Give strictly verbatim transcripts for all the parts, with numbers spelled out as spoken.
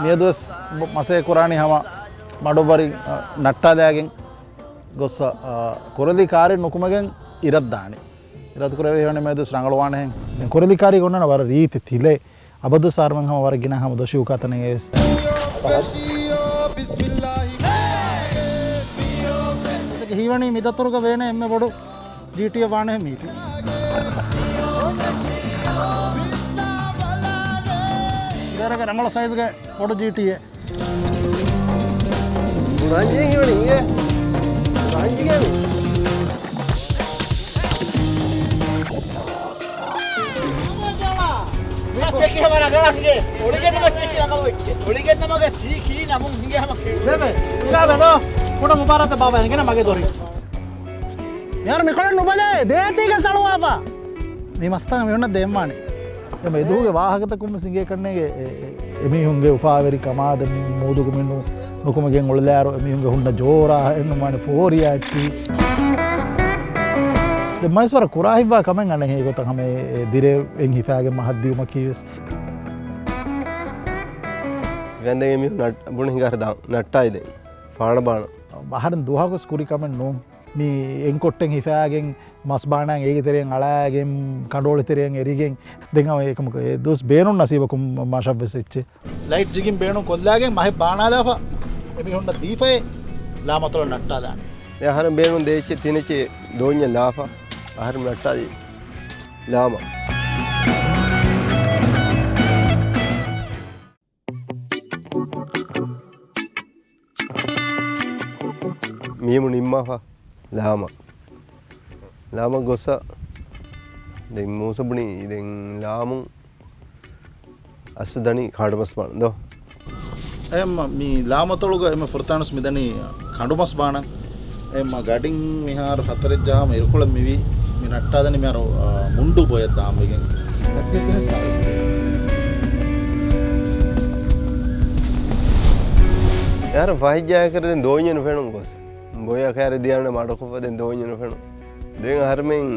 މިއަދުވެސް މަސޭ ކުރާނީ ހަމަ މަޑުއްވަރި، އަ، ނައްޓާލާގެން ގޮއްސަ، އަ، ކުރެލި ކާރި ނުކުމެގެން އިރަށްދާނީ. އިރަދު ކުރެވޭ ހިމެނޭ މިއަދުވެސް ރަނގަޅުވާނެހެން. ދެން ކުރެލި ކާރީގަ އޮންނަނީ ވަރަށް ރީތި ތިލެއް. އަބަދު ސާރމަން ހަމަ ވަރަށް ގިނަ ހަމަ ދޮށީ އުކާތަނެއް އެވެސް. ހީވަނީ މިދަތުރުގަ ވޭނެ އެންމެ ބޮޑު ޖީޓީއެއް ވާނެ މީތި. ދޭރަގަ ރަނގަޅު ސައިޒްގެ ބޮޑު ޖީޓީއެއް. ބުރާންޖީ ހީވަނީ އިނގޭ. ބުރާންޖީގޭ މީ. އޮޅިގެން ނަމަ ކީ ކީ ނަމުން ހިނގޭ ހަމަ ކީ. ބޭބެ، އިރާ ބެދޯ. ކުޑަ މުބާރާތެއް ބާބާ އިނގޭނެ މަގޭ ދޮރި. މިހާރު މިކޮޅެއް ނުބަލޭ. ދޭތީގެ ސަޅުވާފަ. މި މަސްތަކަށް މި ހުންނަ ދޭންވާނެ. އެމަ އެދުހުގެ ވާހަކަތަކުން ވެސް އިނގޭ ކަންނޭނގެ އެ، އެ، އެމީހުންގެ އުފާވެރިކަމާ ދެން މޫދުގެ މިނު ނުކުމެގެން އުޅެލާއިރު އެމީހުންގެ ހުންނަ ޖޯރާ އެންނުމާނެ ފޯރިޔާ އެއްޗި. ދެން މައިސްވަރަށް ކުރާ ހިތްވާ ކަމެއް އަނެއް ހޭ ގޮތަށް ހަމަ އެ، އެ ދިރޭ އެން ހިފާގެން މަހަށް ދިޔުމަކީ ވެސް. ގަނދެ އެމީހުން ނައް-، ބުނި ހިނގާ ދާ ނައްޓާއި ދެން ފާނަ ބާނަ. އަހަރެން ދުވަހަކުސް ކުރި ކަމެއް ނޫން. މި އެންކޮށްޓެން ހިފާގެން މަސް ބާނާން އޭގެ ތެރެއިން އަޅާގެން ކަނޑުއޮޅި ތެރެއިން އެރިގެން ދެން އެކަމަކު އެ ދުވަސް ބޭނުން ނަސީބަކުން މަށަށްވެސް އެއްޗެއް. ލައިޓް ޖިގިން ބޭނުން ކޮށްލާގެން މަހެއް ބާނާލާފަ އެމީހުންނަށް ދީފައޭ ލާމަތޮޅަށް ނައްޓާލާނެ. އެ އަހަރެން ބޭނުން ދޭއްޗެއް ތިނެއްޗެއް ދޯންޏަށް ލާފަ އަހަރެން ނައްޓާލީ ލާމަ. މީމު ނިންމާފަ ލާމަ. ލާމަ ގޮއްސަ ދެން މޫސަ ބުނި ދެން ލާމު އަސްލު ދަނީ ކަނޑުމަސް ބާނަން ދޯ. އެމަ މި ލާމަތޮޅުގަ އެމަ ފުރަތަމަ ވެސް މިދަނީ ކަނޑުމަސް ބާނަން. އެމަ ގަޑިން މިހާރު ހަތަރެއް ޖަހާމަ އިރުކޮޅެއް މިވީ. މި ނައްޓާދަނީ މިހާރު، އާ، މުންޑޫ ބޮޔަށް ދާންވެގެން. އެހާރު ފަހެއްޖާ އެކަރެ ދެން ދޯންޏެއް ނުފެނުން ގޮސް. ބޮޔަށް ކައިރި ދިޔާނެ މަޑުކޮށްފަ ދެން ދޯންޏެއް ނުފެނުން. ދެން އަހަރެމެން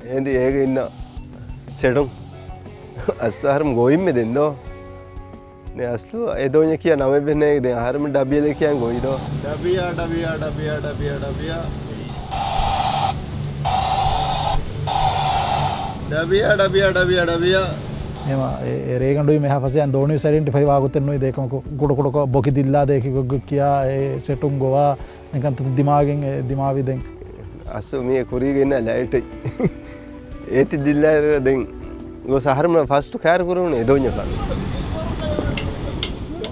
އެނދި އޭގެ އިންނަ ސެޓުން. އަސް އަހަރެމެން ގޮވިންމެ ދެން ދޯ. ދެން އަސްލު އެ ދޯންޏަށް ކިޔާ ނަމެއް ވެސް ނޭ. ދެން އަހަރެމެން ޑަބިޔަލެ ކިޔާން ގޮވި ދޯ. ޑަބިޔާ، ޑަބިޔާ، ޑަބިޔާ، ޑަބިޔާ، ޑަބިޔާ. ޑަބިޔާ، ޑަބިޔާ، ޑަބިޔާ، ޑަބިޔާ. އެމަ އެ، އެ ރޭގަނޑުވީމަ އެހާ ފަސޭހައިން ދޯނިވެސް އައިޑެންޓިފައި ވާގޮތެއް ނުވި ދޭކަމަކު ކުޑަކުޑަކޮށް ބޮކި ދިއްލާ ދޭކި ގޮއްގޮ ކިޔާ އެ ސެޓުން ގޮވާ ދެން ކަންތައް ދިމާވިގެން އެ ދިމާވި ދެން. އަސްލު މީ ކުރީގަ އިންނަ ލައިޓެއް. އޭތި ދިއްލާއިރު ދެން ގޮސް އަހަރެމެން ފަސްޓު ކައިރި ކުރެވުނީ އެ ދޯންޏަކާ.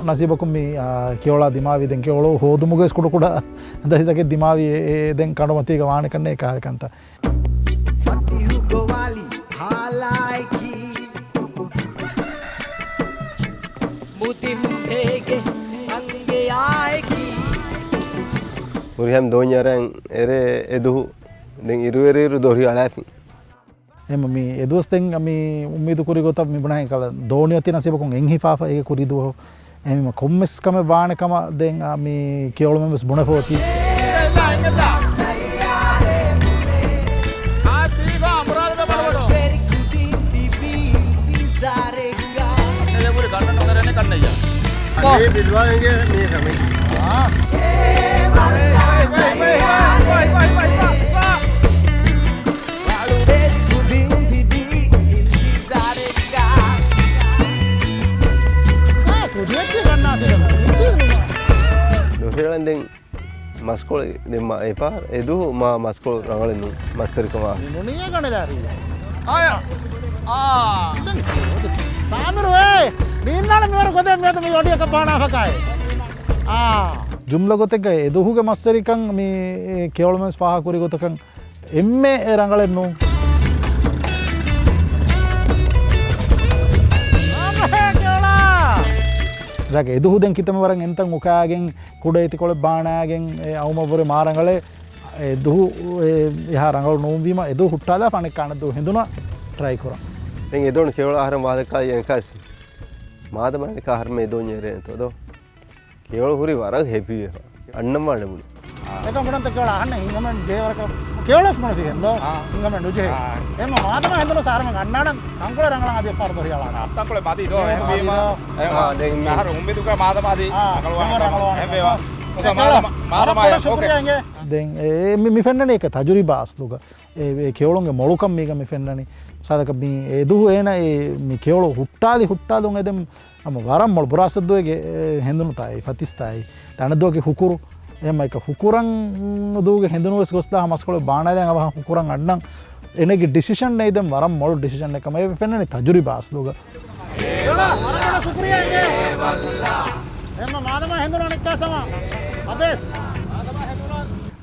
ނަސީބަކުން މި، އާ، ކެޔޮޅާ ދިމާވި ދެން ކެޔޮޅު ހޯދުމުގަވެސް ކުޑަކުޑަ ދަތިތަކެއް ދިމާވި އެ، އެ ދެން ކަނޑުމަތީގަ ވާނެ ކަންނޭ ކާލެ ކަންތައް. ފަތިހު ގޮވާލި ހާލާއެކީ މުދިންބޭގެ އަނގަޔާއެކީ. ހުރިހަމަ ދޯންޏަށް އަރަން އެރޭ އެދުހު ދެން އިރުއެރިއިރު ދޮރި އަޅާފިން. އެމަ މި އެދުވަސް ދެން މި އުއްމީދު ކުރި ގޮތަށް މި ބުނާ އެކަލަ ދޯނި އޮތީ ނަސީބަކުން އެން ހިފާފަ އޭގެ ކުރީ ދުވަހު. އެމީމަ ކޮންމެސް ކަމެއް ވާނެ ކަމަށް ދެން އާ މި ކެޔޮޅުމެން ވެސް ބުނެފަ އޮތީ. ދޮށިއަޅަން ދެން މަސްކޮޅު ދެން މަ-، އެ ޕާރ އެދުހު މާ މަސްކޮޅު ރަނގަޅެއް ނޫން މަސްވެރިކަމާ. މި ނުނިޔެ ގަނެލާރީ. އާޔާ. އާ. ސާމިރު އޭ! ނީންނާނެ މިވަރު ގޮދެއް މިއަދު މި އޮޑިއަކަށް ބާނާފަކާއެ. އާ. ޖުމްލަ ގޮތެއްގަ އެދުހުގެ މަސްވެރިކަން މި ކެޔޮޅުމެން ފާހަ ކުރި ގޮތަކަށް އެންމެ ރަނގަޅެއް ނޫން. ދެން އެދުހު ދެން ކިތަންމެ ވަރަށް އެންތަން އުކާގެން، ކުޑަ އެތިކޮޅެއް ބާނާގެން، އެ އައުމަށްވުރެ މާ ރަނގަޅޭ. އެދުހު އެ އެހާ ރަނގަޅު ނޫންވީމަ، އެދުހު ހުއްޓާލާފަ އަނެއްކާ އަނެއްދުވަހު ހެނދުނަ ޓްރައި ކުރަން. ދެން އެދޯނި ކެޔޮޅު އަހަރެން ވާދަކާ އެންކާސް މާދަމާނިކާ އަހަރެން އެދޯންޏެއް އެރޭނެތޯ ދޯ. ކެޔޮޅު ހުރީ ވަރަށް ހެޕީވެފަ. އަންނަން ވާނެ ބުނި. އެކަން ބުނަންތަ ކެޔޮޅު އަހަންނަށް ހިނގަމެން ޖޭވަރަކަށް ކެޔޮޅަސް މޮޅިފިގެން ދޯ؟ އާ. ހިނގަމެން ނުޖެހޭ. އާ. އެމަ މާދަމާ ހެނދުނު ސާރަމަ ގަންނާނަން ތަންކޮޅެއް ރަނގަޅަށް އަދި ފަރު ދޮރިއަޅާނަ. ތަންކޮޅެއް މަދީ ދޯ، އެ، އެހެން ވީމަ. މަދީ ދޯ. އެ، އާ، ދެން މި އަހަރު އުއްމީދުކަ މާދަމާދީ. އާ، ރަނގަޅުވާނެ. އެހެން ވޭވާ. އެ، އުސާ ކެޔޮޅަ، މާދަމާ، މާދަމާ، ވަރަށް ބޮޑަށް އޯކޭ. ޝުކުރިއްޔާ އިނގޭ. ދެން އެ، މި، މި ފެންނަނީ އެކަ ތަޖުރިބާ އަސްލުގަ. އެ، އެ ކެޔޮޅުންގެ މޮޅުކަން މީގަ މި ފެންނަނީ. މިސާލަކަށް މި އެ ދުހު އޭނަ އެ މި ކެޔޮޅު ހުއްޓާލި ހުއްޓާލުން އެދެން ހަމަ ވަރަށް މޮޅު ބުރާސައްދޫގެ އެ ހެނދުނުތާއި ފަތިސްތާއި ތަނަދޫގެ ހުކުރު. އެހެން އެކަ ހުކުރަން ދޫގެ ހެނދުނު ވެސް ގޮސްދާ ހަމަ މަސްކޮޅެއް ބާނާލެއަށް އަވަހަށް ހުކުރަން އަންނަން. އޭނަގެ ޑިސިޝަން އެއް ދެން ވަރަށް މޮޅު ޑިސިޝަން އެއް ކަމަށް އެ ފެންނަނީ ތަޖުރިބާ އަސްލުގަ. އެމަ މާދަމާ ހެނދުނު އަނެއްކާ ސަމާ. އަބޭސް.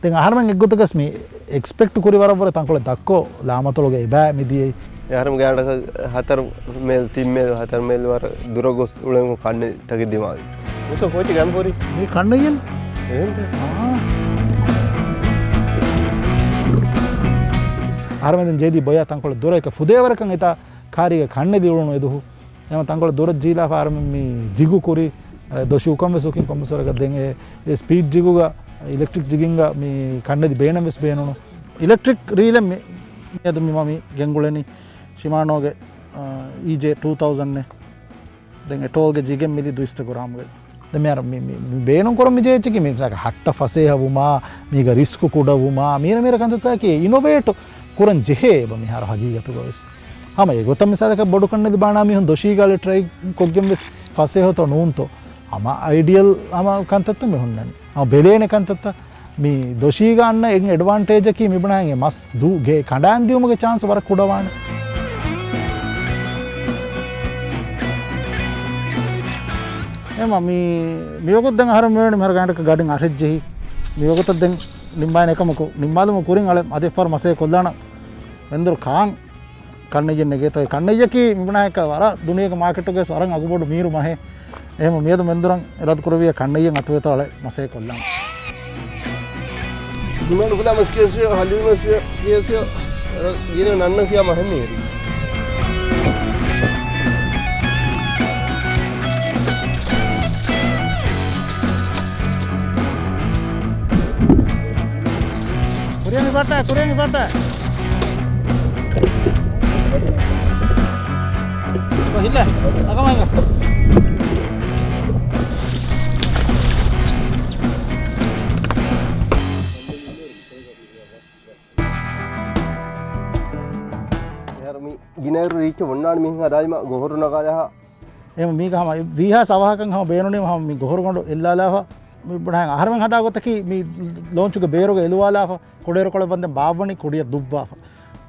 ދެން އަހަރުމެން އެއްގޮތަކަސް މި އެކްސްޕެކްޓް ކުރި ވަރަށްވުރެ ތަންކޮޅެއް ދައްކޯ ލާމަތޮޅުގެ އެބައި މިދިޔައީ. އަހަރުމެން ގާޑަކަށް ހަތަރު މޭލް، ތިން މޭލް، ހަތަރު މޭލް ވަރަށް ދުރަށް ގޮސް އުޅެން ކަންނެތް ތަކެއް ދިމާވި. އުސޯ ކޯޗި ގަންފުރި؟ މީ ކަންނެއްޔެން؟ އެހެންތަ؟ އާ. އަހަރުމެން ދެން ޖެހިދީ ބޮޔާ ތަންކޮޅެއް ދުރަށް އެކަ ފުދޭވަރަކަށް އެތާ ކާރީގަ ކަންނެތް އުޅުނު އެދުހު. އެމަ ތަންކޮޅެއް ދުރަށް ޖީލާފަ އަހަރުމެން މި ޖިގު ކުރި، އެ، ދޮށީ އުކަން ވެސް އުކިން ކޮންމެސްވަރަކަށް ދެން އެ، އެ ސްޕީޑް ޖިގުގަ، އިލެކްޓްރިކް ޖިގިންގަ މި ކަންނެތް ބޭނަން ވެސް ބޭނުނު. އިލެކްޓްރިކް ރީލެއް މި، މިއަދު މި މަ މި ގެންގުޅެނީ ޝިމާނޯގެ، އާ، އީޖޭ ޓޫ ތައުސަންޑް. ދެން އެޓޯލްގެ ޖިގެން މިދި ދުއިސައްތަ ގްރާމްގެ. ދެން މިހާރު މި، މި، މި ބޭނުން ކުރަން މި ޖެހޭ އެއްޗަކީ މި ހައްޓަށް ފަސޭހަވުމާ، މީގަ ރިސްކު ކުޑަވުމާ، މީރަ މީރަ ކަންތައްތަކަކީ އިނޮވޭޓް ކުރަން ޖެހޭ އެބަ މިހާރު ހަގީގަތުގަ ވެސް. ހަމަ އެގޮތަށް މިސާލަކަށް ބޮޑު ކަންނެތް ބާނާ މީހުން ދޮށީގަ އަޅެ ޓްރައި ކޮށްގެން ވެސް ފަސޭހަތޯ ނޫންތޯ. ހަމަ އައިޑިއަލް ހަމަ ކަންތައްތައް މި ހުންނަނީ. ހަމަ ބެލޭނެ ކަންތައްތައް. މި ދޮށީގަ އަންނަ އެއް އެޑްވާންޓޭޖަކީ މި ބުނާ އެ މަސް ދޫ ގެ ކަނޑާން ދިއުމުގެ ޗާންސް ވަރަށް ކުޑަވާނެ. އެމަ މި، މިވަގުތު ދެން އަހަރެން މިވެނި މިހާރު ގާނޑަކަށް ގަޑިން އަށެއް ޖެހި. މިވަގުތަށް ދެން ނިންމާނެ ކަމަކު، ނިންމާލުމު ކުރިން އަޅެ އަދި ފަރު މަސޭ ކޮށްލާނަ މެންދުރު ކާން ކަންނެއްޔެއް ނެގޭތޯ. އެ ކަންނެއްޔަކީ މިބުނާ އެކަ ވަރަށް ދުނިޔޭގެ މާކެޓުގެ ވަރަށް އަގުބޮޑު މީރު މަހެއް. އެހެން މިއަދު މެންދުރަށް އިރާދަ ކުރެވިޔާ ކަންނެއްޔެއް އަތުވެތޯ އަޅެ މަސޭ ކޮށްލާނަ. ނިމާން ފުލާ މަސް ކޭސް، ހަލީމް މަސް ކޭސް، ގިނަ ނަންނަ ކިޔާ މަހެއް ނޭރި. ކުރިޔަށް މި ބައްޓަ، ކުރިޔަށް މި ބައްޓަ. ހިލް، އަކަމައިގަ. އެހާރު މި ގިނައިރު ރީއްޗަށް އޮންނާނެ މީހުން ހަދާލިމަ ގޮހޮރު ނަގާލާހާ. އެހެން މީގަ ހަމަ ވީހާސް އަވަހަކަށް ހަމަ ބޭނުނީމަ ހަމަ މި ގޮހޮރުގަނޑު އެއްލާލާފަ. މި ބުނާ އަހަރެމެން ހަދާ ގޮތަކީ މި ލޯންޗުގެ ބޭރުގަ އެލުވާލާފަ. ކުޑައިރުކޮޅެއް ވަންދެން ބާއްވަނީ ކުޑިއަށް ދުއްވާފަ.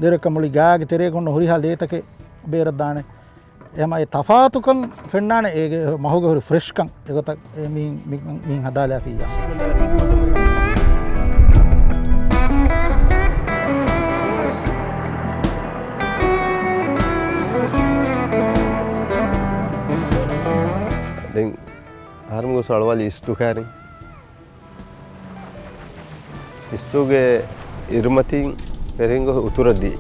ދެރަކަށް މުޅި ގާގެ ތެރޭގަ ހުންނަ ހުރިހާ ލޭތަކެއް ބޭރަށް ދާނެ. އެހެމަ އެ ތަފާތުކަން ފެންނާނެ އޭގެ މަހުގެ ހުރި ފްރެޝްކަން އެގޮތަށް އެ މީ، މީ، މީ ހަދާލާފިއްޔާ. ދެން އަހަރެމެން ގޮސް އަޅުވާލި އިސްދޫ ކާރިން. އިސްދޫގެ އިރުމަތިން ފެށިގެން ގޮސް އުތުރަށް ދިޔަ.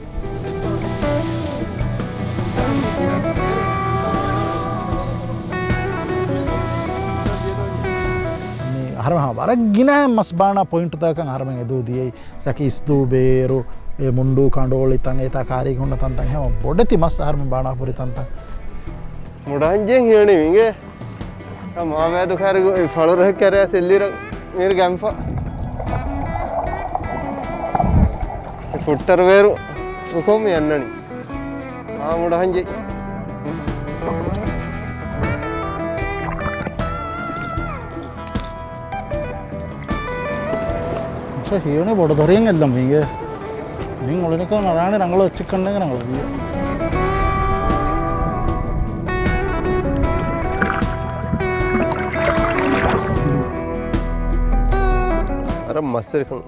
މި އަހަރެމެން ހަމަ ވަރަށް ގިނަ މަސް ބާނާ ޕޮއިންޓުތަކަކަށް އަހަރެމެން އެދުވަހު ދިޔައީ. ސަކީ އިސްދޫ ބޭރު، އެ މުންޑޫ ކަނޑޯޅި ތަން، އެތާ ކާރީގަ ހުންނަ ތަންތަން ހަމަ ބޮޑެތި މަސް އަހަރެމެން ބާނާ ފުރި ތަންތަން. މުޑާންޖެ ހިޔަނި މިގެ. މާމައިދު ކާރިގު އެ ފަޅުރަހެއް ކަރެއް ސެއްލިރަ މިރ ގަންފަ. އެ ފުއްޓަރު ބޭރު އުކޮން މި އަންނަނީ. އާ މުޑާންޖެ. ހިޔަނި ބޮޑު ދަރިއެއް އެއްލަމީގެ. މިން އުޅެނިކޮށް ނަރާނެ ރަނގަޅު އެއްޗެއްކަންނޭގެ ރަނގަޅު ވީ. އަރަ މަސްތެރިކަން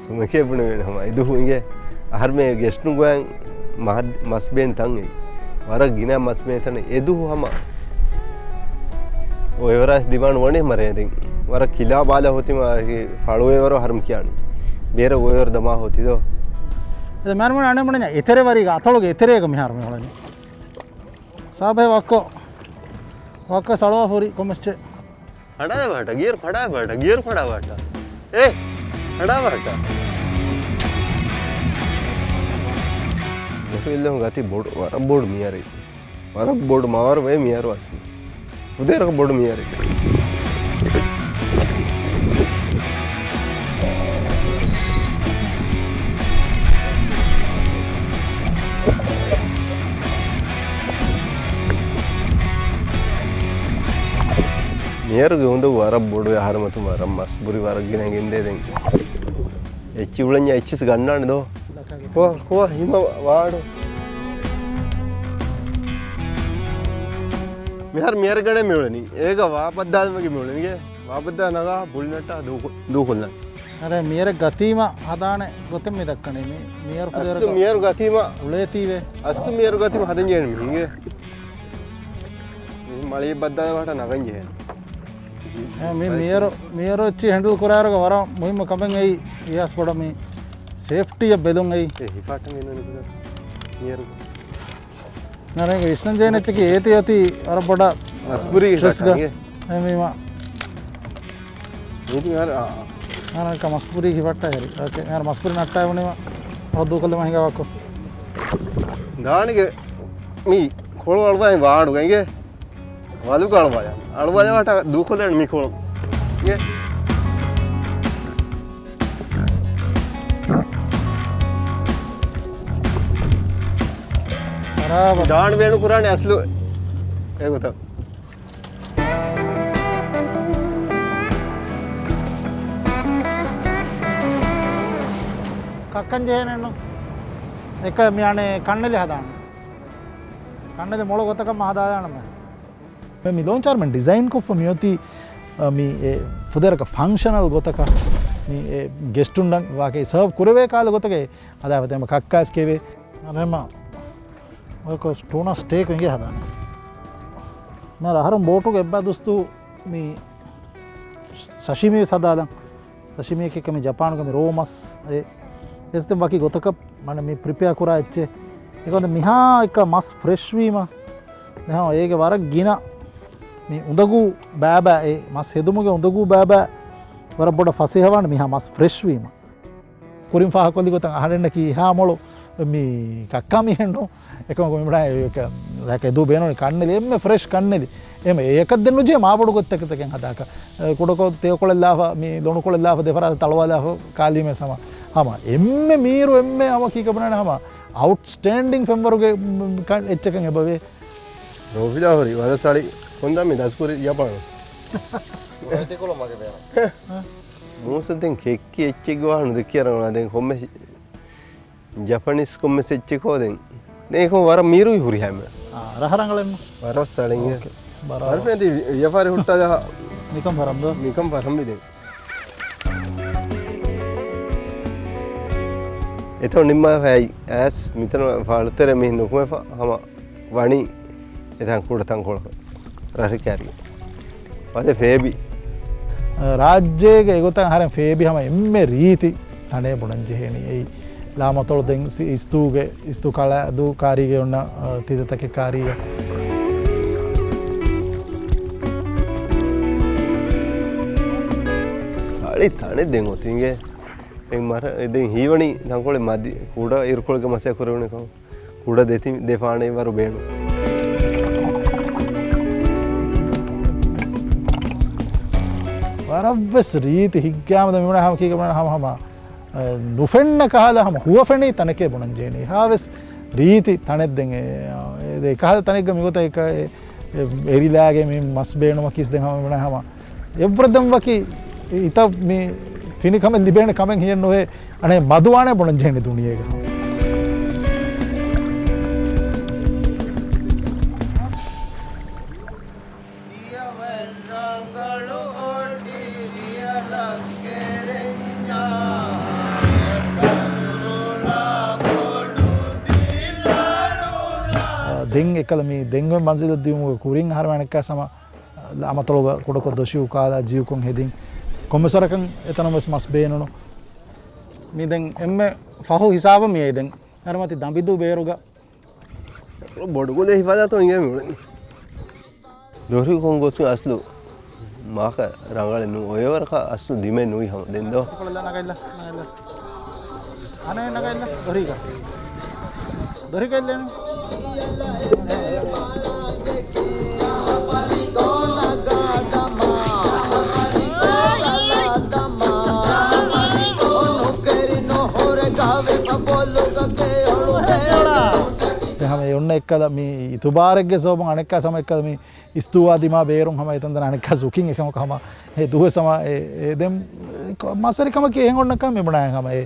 ސުމެކޭ ބުނެވޭނެ ހަމަ އެދުހު އިނގޭ އަހަރުމެ ގެސްޓުން ގޮޔަން މަސް ބޭން ތަން އެއް ވަރަށް ގިނަ މަސް ބޭން ތަނެއް އެދުހު ހަމަ އޮއެވަރާސް ދިމާން ވަނީ މަރޭ ދެން ވަރަށް ކިލާ ބާލަ ހޮތި މަ ފަޅުވެވަރު ހަރުމް ކިޔާނީ ބޭރަށް އޮއެވަރު ދަމާ ހޮތި ދޯ. އެ މަރުމަން އަނެ މަނެ އެތެރެ ވަރީގަ އަތޮޅުގެ އެތެރޭގަ މިހާރު މި އުޅެނީ. ސާބެ ވައްކޮ ވައްކޮ ސަޅުވާ ފުރި ކޮމެސްޗެ. ފަޑާ ބާޓަ، ގިޔަރު ފަޑާ ބާޓަ، ގިޔަރު ފަޑާ ބާޓަ. އޭ! ހަޑާވާކަށް. ދޮށު އިއްލަހުން ގަތީ ބޮޑު، ވަރަށް ބޮޑު މިޔަރެއް. ވަރަށް ބޮޑު މަވަރު ވޭ މިޔަރު އަސްލު. ފުދޭވަރަކަށް ބޮޑު މިޔަރެއް. މިޔަރުގެ އުނދަގޫ ވަރަށް ބޮޑުވޭ، އަހަރުމަތުން ވަރަށް މަސް ބުރި ވަރަށް ގިނަ ގެންދޭ ދެން. އެއްޗި އުޅެންޏާ އެއްޗިސް ގަންނާނެ ދޯ. ކޮ، ކޮ، ހިމަ ވާޑު. މިހާރު މިހާރު ގަނެ މިއުޅެނީ. އޭގަ ވާ ބައްދާލުމަގެ މިއުޅެނީގެ. ވާ ބައްދާ ނަގާ ބުޅި ނައްޓާ ދޫކު-، ދޫކުލަން. އަރެ، މިޔަރެއް ގަތީމަ ހަދާނެ ގޮތެއް މި ދައްކަނީ. މި، މިޔަރު އަސްލު ފުދޭވަރަކަށް މިޔަރު ގަތީމަ އުޅޭތީވެ. އަސްލު މިޔަރު ގަތީމަ ހަދަން ޖެހޭނެ މިހިނގެ. މި މަޅީ ބައްދާލަ ވާޓަ ނަގަން ޖެހޭނެ. އެ، މި މިޔަރު، މިޔަރު އެއްޗި ހެންޑްލް ކުރާއިރުގަ ވަރަށް މުހިއްމު ކަމެއް އެއީ އިޔާސް ބޮޑަށް މި ސޭފްޓީއަށް ބެލުން އެއީ. އެ ހިފާޓަން އެންނަނީ ކުދަ މިޔަރު. ނަރެންގެ ވިސްނަން ޖެހޭނެ އެއްޗަކީ އޭތި އޮތީ ވަރަށް ބޮޑަށް މަސްބުރީގެ ސްޓްރެސްގަ. ހިފާޓަން އެ. އެ މީމާ. މީތި މިހާރު އާ. ނަރެން މަސްބުރީ ހިފައްޓާ ހެރި. އޯކޭ. މިހާރު މަސްބުރި ނައްޓާ ވުނީމަ އަހަ ދޫކޮށްލަމާ ހިނގާ ވާކޮ. ދާނެގެ މީ ކޮޅު އަޅުވާ ވާޑުގަ އިނގޭ. ވަލުގަ އަޅުވާ. އަޅުވާ ވާޓަ ދޫކޮށްލަން މި ކޮޅު. އިނގޭ. ބަރާބަރު. ދާން ބޭނުން ކުރާނެ އަސްލު އެގޮތަށް. ކައްކަން ޖެހޭނެއްނު. އެކަ މި އަނެއް ކަންނެލި ހަދާނެ. ކަންނެލި މޮޅު ގޮތަކަށް މަ ހަދާލާނަމޭ. މި ލޯންޗް އަރްމަން ޑިޒައިން ކޮށްފަ މިއޮތީ، އަ، މި އެ ފުދޭވަރަކަށް ފަންކްޝަނަލް ގޮތަކަށް މި އެ ގެސްޓުންނަށް ވާކައި ސަރވް ކުރެވޭ ކާލަ ގޮތަކަށް ހަދާފަ ތެމަ ކައްކާސް ކެވޭ. އަނެމަ އޮކޮސް ޓޫނާ ސްޓޭކް އިނގޭ ހަދާނެ. މިހާރު އަހަރުން ބޯޓުގެ އެއްބާ ދުސްތު މި ސަޝިމީ ވެސް ހަދާލަން. ސަޝިމީއަކީ މި ޖަޕާނުގެ މި ރޯ މަސް އެ އެސް ދެން ވަކި ގޮތަކަށް މަނަ މި ޕްރިޕެއާ ކުރާ އެއްޗެއް. އެކަމަކު މިހާ އެއްކަ މަސް ފްރެޝް ވީމަ ދެހާ އޭގެ ވަރަށް ގިނަ މި އުނދަގޫ ބާބާ އެ މަސް ހެދުމުގެ އުނދަގޫ ބާބާ ވަރަށް ބޮޑަށް ފަސޭހަވާނެ މިހާ މަސް ފްރެޝް ވީމަ. ކުރިން ފާހަގަކޮށްލި ގޮތަށް އަހަރެންނަކީ އެހާ މޮޅު މި ކައްކާ މީހެއްނު. އެކަމަކު މި ބުނާ އެ ކަ-، ލަކަ ދޫ ބޭނުން ކަންނެލި، އެންމެ ފްރެޝް ކަންނެލި. އެންމެ އެކަށް ދެން ނުޖެހޭ މާބޮޑު ގޮތްތަކެތަކެއް ހަދާކަށް. އެ، ކުޑަކޮށް ތެޔޮކޮޅެއް ލާފަ، މި ލޮނުކޮޅެއް ލާފަ ދެފަރާތަށް ތަޅުވާލާފަ ކާލީމެ ހަމަ. ހަމަ އެންމެ މީރު އެންމެ ހަމަ ކީކަ ބުނާނެ ހަމަ އައުޓްސްޓޭންޑިން ފެންވަރުގެ މް، ކަ-، އެއްޗަކަށް އެބަވޭ. ރޯފިލާ ހުރި ވަރަށް ސަޅި. ކޮންދާ މި ދަސްކުރި ޖަޕާނު. މޫސަ ދެން ކެއްކި އެއްޗެއްގެ ވާހަނު ދެއްކި އަރަނގަޅާ ދެން ކޮންމެ ޖަޕަނީސް ކޮންމެސް އެއްޗެކޯ ދެން. ދެން އެކަމް ވަރަށް މީރުގެ ހުރިހާ އެންމެ. އާ، ރަހަރަނގަޅެއްނު. ވަރަށް ސަޅިން. އޯކޭ. ބަރާ. ވަރަށް ފެންތި ވިޔަފާރި ހުއްޓާލާ. ނިކަން ފަރަން ދޯ؟ ނިކަން ފަރަން ވިދެން. އެތޯ ނިންމާފައި އައިސް މިތަނަށް ފާޅުތެރެ މިހެން ނުކުމެފަ ހަމަ ވަނީ އެތާން ކުޑަ ތަންކޮޅަކަށް ރަށި ކާރިގެ. އަދެ ފޭބި. ރާއްޖޭގެ އެގޮތަށް އަހަރެން ފޭބި ހަމަ އެންމެ ރީތި ތަނެއް ބުނަން ޖެހޭނީ. އެއީ ލާމަތޮޅު ދެން ސި-، އިސްތޫގެ، އިސްތޫ ކަޅަ ދޫ ކާރީގެ އޮންނަ، އަ، ތިދަތަކެއް ކާރީގަ. ސަޅި ތަނެއް ދެން އޮތީގެ. ދެން މަރ-، ދެން ހީވަނީ ތަންކޮޅެއް މަދި، ކުޑަ އިރުކޮޅެއްގެ މަސައްކަތް ކުރެވުނެ ކަމަށް. ކުޑަ ދެތި-، ދެފާނެ ވަރު ބޭނުން. ވަރަށްވެސް ރީތި ހިތްގައިމު ދަ މިވަނަ ހަމަ ކީކަ ވަނަ ހަމަ ހަމަ، އަ، ނުފެންނަ ކަހަލަ ހަމަ ހުވަފެނި ތަނެކޭ ބުނަން ޖޭނީ. ހާވެސް ރީތި ތަނެއް ދެން އެ، އެ، އެ ކަހަލަ ތަނެއްގަ މިގޮތަށް އެ، އެ، އެރިލާގެ މި މަސް ބޭނުމަކީސް ދެން ހަމަ މިވަނަ ހަމަ އެއްވަރަށް ދެން ވަކި އިތައް މި ފިނިކަމެއް ލިބޭނެ ކަމެއް ހިޔެއް ނުވޭ. އަނެއް މަދުވާނެ ބުނަން ޖެހެނީ ދުނިޔޭގަ. ދެން އެކަލަ މި ދެން މަންޒިލަށް ދިޔުމުގެ ކުރިން އަހަރުމެން އަނެއްކާ ސަމަ ލާމަތޮޅުގަ ކުޑަކޮށް ދޮށި އުކާލާ ޖިޔުކޮށް ހެދިން. ކޮންމެސް ވަރަކަށް އެތަނުން ވެސް މަސް ބޭނުނު. މި ދެން އެންމެ ފަހު ހިސާބަށް މިއައީ ދެން. އަރަމަތި ދަނބިދޫ ބޭރުގަ ބޮޑު ގުލެ ހިފާލާތޯ އިނގޭ މި އުޅެނީ. ދޮށި ކޮން ގޮސް އަސްލު މާކަ ރަނގަޅެއް ނޫ. އޮއެވަރަކަށް އަސްލު ދިމެއް ނުވި ހަމަ. ދެން ދޯ. ނަގައިލަ، ނަގައިލަ. އަނެއް ނަގައިލަ. ދޮރީގަ. ދޮރީގަ އިއްލޭނު. ހަމަ އެ އޮންނަ އެއްކަލަ މި އިތުބާރެއްގެ ސަބަބުން އަނެއްކާ ހަމަ އެއްކަލަ މި އިސްތޫވާ ދިމާ ބޭރުން ހަމަ އެތަންތަނަށް އަނެއްކާ ސުކިން އެކަމަކު ހަމަ އެ ދުވަސް ހަމަ އެ، އެ ދެން މަސްވެރިކަމަކީ އެހެން އޮންނަކަން މި ބުނާ ހަމަ އެ،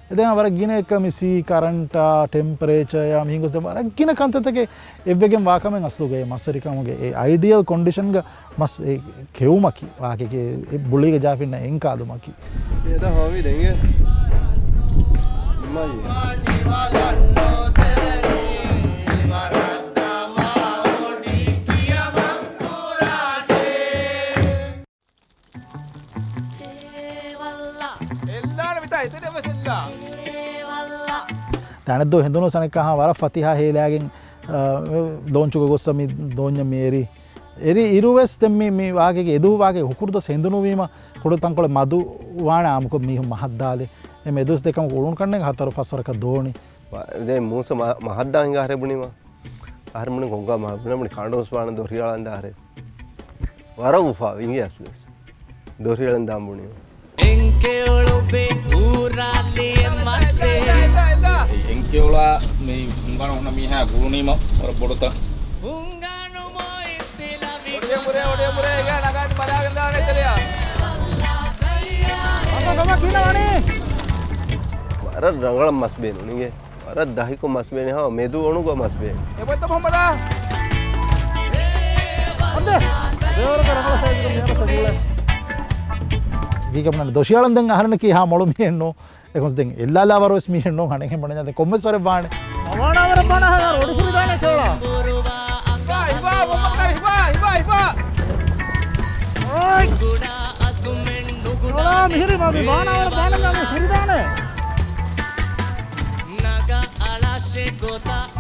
އެ ދެން ވަރަށް ގިނަ އެއްކަ މި ސީ ކަރަންޓާ ޓެމްޕަރޭޗަރ ޔާ މިހިނގުސް ދެން ވަރަށް ގިނަ ކަންތައްތަކެއް އެއްވެގެން ވާކަމެއް އަސްލުގައި މަސްވެރިކަމުގެ އެ އައިޑިއަލް ކޮންޑިޝަންގަ މަސް އެ ކެއުމަކީ ވާހަކައެކޭ އެ ބުޅީގަ ޖާފިންނަ އެންކާލުމަކީ. އެދާ ހާވީ ދެންގެ. މާ ދާނެއްދޯ ހެނދުނު ސަނެއްކާ ހާ ވަރަށް ފަތިހާ ހޭލާގެން، އާ، ލޯންޗުގަ ގޮއްސަ މި ދޯންޏަށް މި އެރީ. އެރި އިރުވެސް ދެން މި، މި ވާގެގެ އެދުވަހު ވާގެ ހުކުރު ދުވަސް ހެނދުނުވީމަ ކުޑަ ތަންކޮޅެއް މަދު ވާނެ އާމުކޮށް މީހުން މަހައްދާލެ. އެ މެދުވެސް ދެކަމަކު އުޅުނު ކަންނޭނގެ ހަތަރު ފަސް ވަރަކަށް ދޯނި. ދެން މޫސަ މަ-، މަހައްދާ ހިނގާ ހަރެ ބުނީމަ. އަހަރެން ބުނި ކޮންކަމާ ބުނެ ބުނި ކާނޑޯސް ބާނަ ދޮރިއަޅަން ދާ ހަރެ. ވަރަށް އުފާވި އިނގޭ އަސްލުވެސް. ދޮރިއަޅަން ދާން ބުނީމަ. އެންކެއުޅު ބޭ އޫރާލި އެ މަތޭ. އެންކެއުޅާ މި ހުނގަނު ހުންނަ މީހާ ގުޅުނީމަ ވަރަށް ބޮޑުތަ. ހުންގަނު މޮއި ތިލަވި. އޮޑިޔަ މުރޭ، އޮޑިޔަ މުރޭ، އެގާ ނަގާތި ބަލާގެން ދާނެ ތެރެޔާ. އަންނަ ނަމަ ގިނަ ވަނީ. ވަރަށް ރަނގަޅަށް މަސް ބޭނުން އިނގޭ. ވަރަށް ދަހިކޮށް މަސް ބޭނެ ހަމަ މެދު އޮނުގަ މަސް ބޭނެ. އެބައްތަ މުހައްމަދާ. އަނދެ. ދޭވަރަކަ ރަނގަޅަ ސައިޒުގަ މިހާރު ސަޖުޅެ. ވީގަ ބުނަން ދޮށިއަޅަން ދެން އަހަރެންނަކީ ހާ މޮޅު މީހެއްނު. އެކޮސް ދެން އެއްލާލާ ވަރުވެސް މީހެއްނު. ހަނެއްހެން ބުނަންޏާ ދެން ކޮންމެސް ވަރެއް ވާނެ. އަވާނާ ވަރަށް ބާނާ ހާ އޮޑި ފުރިދާނެ ކެވަޅާ. ހިބާ، ހިބާ، މުހައްމަދާ، ހިބާ، ހިބާ، ހިބާ. އޯއް. ކެވަޅާ މިހިރީ މާ މި ބާނާ ވަރަށް ބާނާ މި ފުރިދާނެ. ނަގަ އަޅާށޭ ގޮތަށް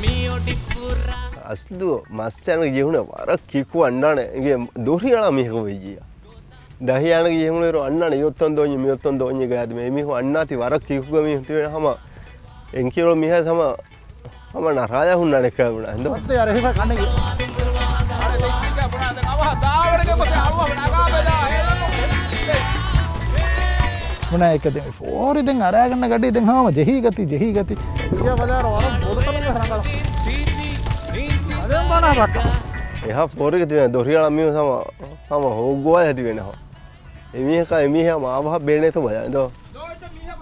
މިއޮޑި ފުރާ. އަސްލު މައްސަން ޖެހުނަ ވަރަށް ކިކު އަންނާނެ. އިނގޭ ދޮރިއަޅާ މީހަކު ވެއްޖިއްޔާ. ދަހި އަނަގެ ޖެހުނުއިރު އަންނާނެ އޮތްތަން ދޯންޏެއް މިއޮތްތަން ދޯންޏެއް ގާދިމެ. އެމީހުން އަންނާތީ ވަރަށް ކިކުގަ މީހުން ތިބޭނެ ހަމަ އެންކިޔޮޅު މީހާ ހަމަ ހަމަ ނަރާލާ ހުންނާނެ ކާބުނާ ހިނދު. ބުނާ އެކަ ދެން ފޯރި ދެން އަރާގަންނަ ގަޑި ދެން ހަމަ ޖެހީ ގަތީ، ޖެހީ ގަތީ. އެހާ ފޯރިގަ ތިބޭނެ ދޮރިއަޅާ މީހުން ހަމަ، ހަމަ ހޯއްގޮވާލާ ތިބޭނެ ހަމަ. އެމީހަކާ އެމީހާ މާބަހަށް ބޭނޭތޯ ބަލާ ދޯ.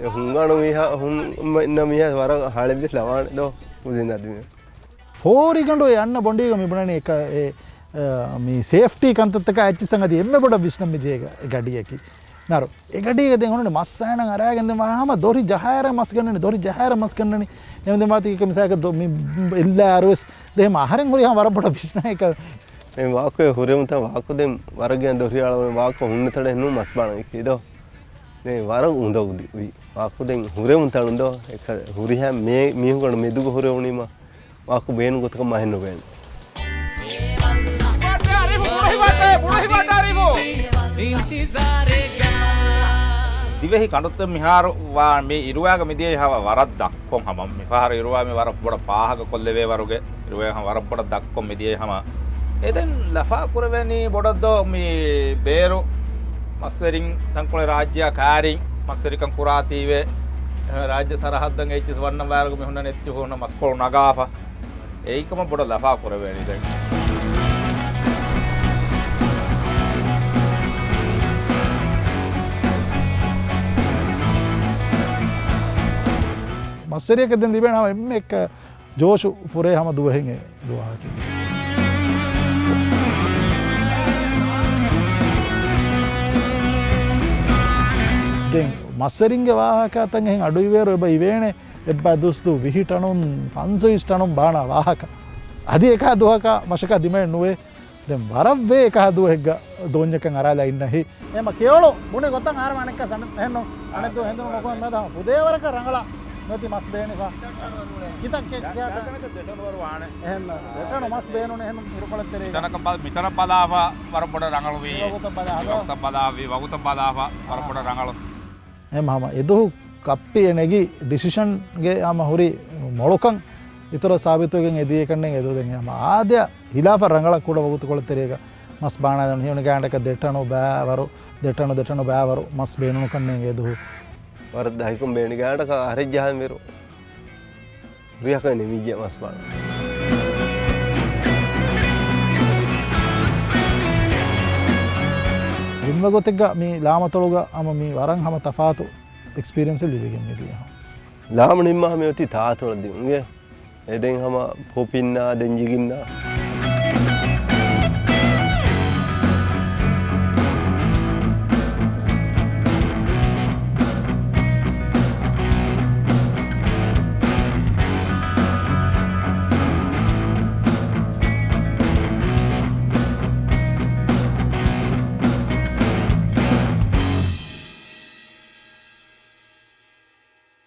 އެ ހުންގާނު މީހާ ހުން މަ-، އިންނަ މީހާ ވަރަށް ހަޅެއްވެސް ލަވާނެ ދޯ. ކުދިން ދަދިމެ. ފޯރިގަނޑު އެ އަންނަ ބޮނޑީގަ މި ބުނަނީ އެކަ-، އެ، އެ، މި ސޭފްޓީ ކަންތައްތަކާ އެއްޗިއްސަން އަދި އެންމެ ބޮޑަށް ވިސްނަން މި ޖޭގަ އެ ގަޑިއަކީ. މިހާރު އެ ގަޑީގަ ދެން އޮންނަނީ މައްސަން އަރާގެން ދެން ވާ ހަމަ ދޮރި ޖަހާއިރަށް މަސް ގަންނަނީ، ދޮރި ޖަހާއިރަށް މަސް ގަންނަނީ. އެހެން ދެން ވާތީ މިސާލަކަށް ދޮ-، މި އެއްލާ އަރުވެސް ދެ ހަމަ އަހަރެން ހުރި ހަމަ ވަރަށް ބޮޑަށް ވިސްނާ އެކަ. މި ވާކު ހުރެމުންތަ ވާކު ދެން ވަރަށް ގިނަ ދޮރިއަޅާ ވާކު ހުންނަ ތަނެއް ނޫން މަސް ބާނަން އެކީ ދޯ. ދެން ވަރަށް އުނދަގޫ ވި. ވާކު ދެން ހުރެމުން ތަނުން ދޯ. އެކަ ހުރިހާ މޭ-، މީހުންގަނޑު މެދުގަ ހުރެވުނީމަ ވާކު ބޭނުން ގޮތަކަށް މަހެއް ނުބޭނެ. ދިވެހި ކަނޑުތައް މިހާރު ވާ މި އިރުވާގަ މިދިޔައީ ހަމަ ވަރަށް ދަށްކޮށް ހަމަ. މިފަހަރު އިރުވާ މި ވަރަށް ބޮޑަށް ފާހަގަ ކޮށްލެވޭ ވަރުގެ އިރުވާ ހަމަ ވަރަށް ބޮޑަށް ދަށްކޮށް މިދިޔައީ ހަމަ. އެ ދެން ލަފާ ކުރެވެނީ ބޮޑަށް ދޯ މި ބޭރު މަސްވެރިން ތަންކޮޅެއް ރާއްޖެއާ ކާރިން މަސްވެރިކަން ކުރާތީވެ، ރާއްޖެ ސަރަހައްދަށް އެއްޗިސް ވަންނަ ވާރުގެ މި ހުންނަ ނެތްޗު ހުންނަ މަސްކޮޅު ނަގާފަ. އެއީކަމަށް ބޮޑަށް ލަފާ ކުރެވޭނީ ދެން. މަސްވެރިޔަކަށް ދެން ލިބޭނެ ހަމަ އެންމެ އެއްކަ ޖޯޝު ފުރޭ ހަމަ ދުވަހެއް އެ ދުވަހަކީ. ދެން މަސްވެރިންގެ ވާހަކަތައް އެހެން އަޑުއިވޭރު އެބަ އިވޭނެ. އެއްބަ ދުސްދު ވިހި ޓަނުން ފަންސަވީސް ޓަނުން ބާނާ ވާހަކަ. އަދި އެކާ ދުވަހަކާ މަށަކާ ދިމައެއް ނުވޭ. ދެން ވަރަށް ވޭ އެކާ ދުވަހެއްގަ ދޯންޏަކަށް އަރާލާ އިންނަހި. އެމަ ކެޔޮޅު ބުނި ގޮތަށް އާރަމަ އަނެއްކާ ސަން އެހެންނު. އަނެއް ދުވަހު ހެނދުނު ނުކުމެ މެދަ ފުދޭވަރަކަށް ރަނގަޅަށް މިއޮތީ މަސް ބޭނިފަ. ކިތައް ކެ-، ކިޔާ ދެޓަނު ވަރު ވާނެ. އެހެން ދެޓަނު މަސް ބޭނުން އެހެން އިރުކޮޅެއް ތެރޭގަ. މިތަނަކަށް ބަލާ، މިތަނަށް ބަލާފަ ވަރަށް ބޮޑަށް ރަނގަޅުވީ. މިވަގުތަށް ބަލާ ހަދާ. މިވަގުތަށް ބަލާފަ ވަރަށް ބޮޑަށް ރަނގަޅު. އެހެން ހަމަ އެދުހު ކައްޕި އެ ނެގި ޑިސިޝަންގެ ހަމަ ހުރި މޮޅުކަން އިތުރަށް ސާބިތުވެގެން އެދިޔަކަންނެއް އެދު ދެން ހަމަ އާދެ ހިލާފަށް ރަނގަޅަށް ކުޑަ ވަގުތުކޮޅެއް ތެރޭގަ މަސް ބާނާދެން ހިޔުނި ގާނޑަކަށް ދެޓަނު ބާވަރު، ދެޓަނު، ދެޓަނު ބާވަރު މަސް ބޭނުނުކަންނޭނގެ އެދުހު. ވަރަށް ދަހިކޮށް ބޭނި ގާނޑަކަށް އަހަރެއް ޖަހަން ވިރު. ރިޔަކަށް ނިމިއްޖެ މަސް ބާނު. ދެންމެ ގޮތެއްގަ މި ލާމަތޮޅުގަ ހަމަ މި ވަރަށް ހަމަ ތަފާތު އެކްސްޕީރިއެންސެއް ލިބިގެން މިދިޔަ ހަމަ. ލާމަ ނިންމާ ހަމަ އޮތީ ތާތޮޅަށް ދިއުންގެ. އެ ދެން ހަމަ ހޮޕިންނާ ދެން ޖިގިންނާ.